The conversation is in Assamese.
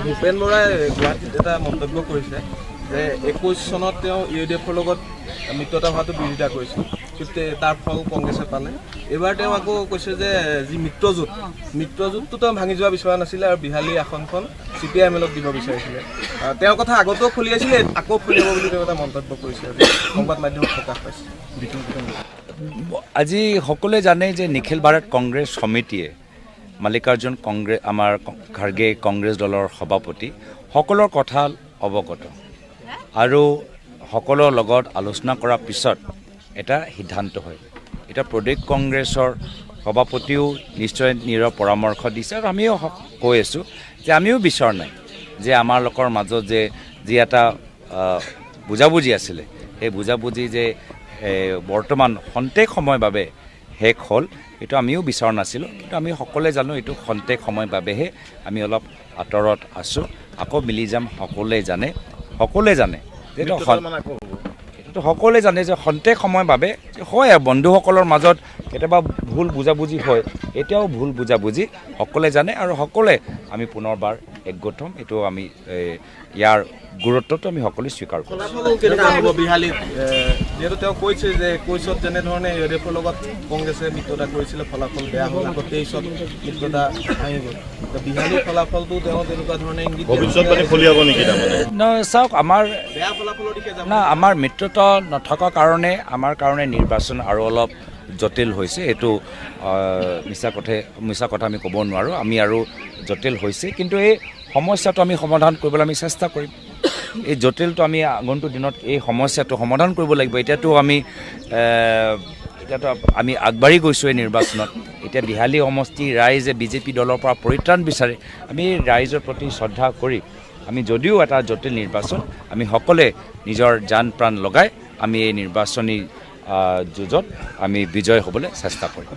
ভূপেন বৰাই গুৱাহাটীত এটা মন্তব্য কৰিছে যে 21 চনত তেওঁ ইউ ডি এফৰ লগত মিত্ৰতা হোৱাটো বিৰোধিতা কৰিছিল, কিন্তু তাৰ ফল কংগ্ৰেছে পালে। এইবাৰ তেওঁ আকৌ কৈছে যে যি মিত্ৰজোঁট, মিত্ৰজোঁটটো তেওঁ ভাঙি যোৱা বিচৰা নাছিলে আৰু বিহালী আসনখন চি পি I am এলক দিব বিচাৰিছিলে। তেওঁৰ কথা আগতেও ফলিয়াইছিলে, আকৌ ফলিয়াব বুলি তেওঁ এটা মন্তব্য কৰিছে, আজি সংবাদ মাধ্যমত প্ৰকাশ পাইছে। আজি সকলোৱে জানে যে নিখিল ভাৰত কংগ্ৰেছ সমিতিয়ে মাল্লিকাৰ্জুন কংগ্ৰেছ, আমাৰ খাৰ্গে কংগ্ৰেছ দলৰ সভাপতি, সকলৰ কথা অৱগত আৰু সকলৰ লগত আলোচনা কৰাৰ পিছত এটা সিদ্ধান্ত হয়। এতিয়া প্ৰদেশ কংগ্ৰেছৰ সভাপতিও নিশ্চয় নিজৰ পৰামৰ্শ দিছে আৰু আমিও কৈ আছোঁ যে আমিও বিচৰা নাই যে আমাৰ লোকৰ মাজত যে যি এটা বুজাবুজি আছিলে, সেই বুজাবুজি যে বৰ্তমান খন্তেক সময় বাবে শেষ হ'ল, এইটো আমিও বিচৰা নাছিলোঁ। কিন্তু আমি সকলোৱে জানো এইটো খন্তেক সময় বাবেহে আমি অলপ আঁতৰত আছোঁ, আকৌ মিলি যাম। সকলোৱে জানে, সকলোৱে জানে যে এইটো সকলোৱে জানে যে খন্তেক সময় বাবে হয় আৰু বন্ধুসকলৰ মাজত কেতিয়াবা ভুল বুজাবুজি হয়, এতিয়াও ভুল বুজাবুজি সকলোৱে জানে আৰু সকলোৱে আমি পুনৰবাৰ একগোট হ'ম। এইটো আমি ইয়াৰ গুৰুত্বটো আমি সকলোৱে স্বীকাৰ কৰোঁ। ফলাফল কেনেকুৱা হ'ব বিহালীত? যিহেতু তেওঁ কৈছে যে 21ত যেনেধৰণে ইউ ডি এফৰ লগত কংগ্ৰেছে মিত্ৰতা কৰিছিলে, ফলাফল বেয়া হ'ল, আকৌ 23ত মিত্ৰতা ভাঙি গ'ল। বিহালীৰ ফলাফলটো তেওঁ তেনেকুৱা ধৰণে ইংগিত দিয়া ভৱিষ্যতবাণী ফলিয়াব নেকি তাৰমানে? নহয়, চাওক, আমাৰ বেয়া ফলাফলৰ দিশে যাব। না, আমাৰ মিত্ৰতা নথকাৰ কাৰণে আমাৰ কাৰণে নিৰ্বাচন আৰু অলপ জটিল হৈছে। এইটো মিছা কথা আমি ক'ব নোৱাৰোঁ, আমি আৰু জটিল হৈছে। কিন্তু এই সমস্যাটো আমি সমাধান কৰিবলৈ আমি চেষ্টা কৰিম। এই জটিলটো আমি আগন্তুক দিনত এই সমস্যাটো সমাধান কৰিব লাগিব। এতিয়াতো আমি আগবাঢ়ি গৈছোঁ এই নিৰ্বাচনত। এতিয়া বিহালী সমষ্টিৰ ৰাইজে বিজেপি দলৰ পৰা পৰিত্ৰাণ বিচাৰে। আমি ৰাইজৰ প্ৰতি শ্ৰদ্ধা কৰি আমি যদিও এটা জটিল নিৰ্বাচন, আমি সকলোৱে নিজৰ জান প্ৰাণ লগাই আমি এই নিৰ্বাচনী যুঁজত আমি বিজয় হ'বলৈ চেষ্টা কৰিম।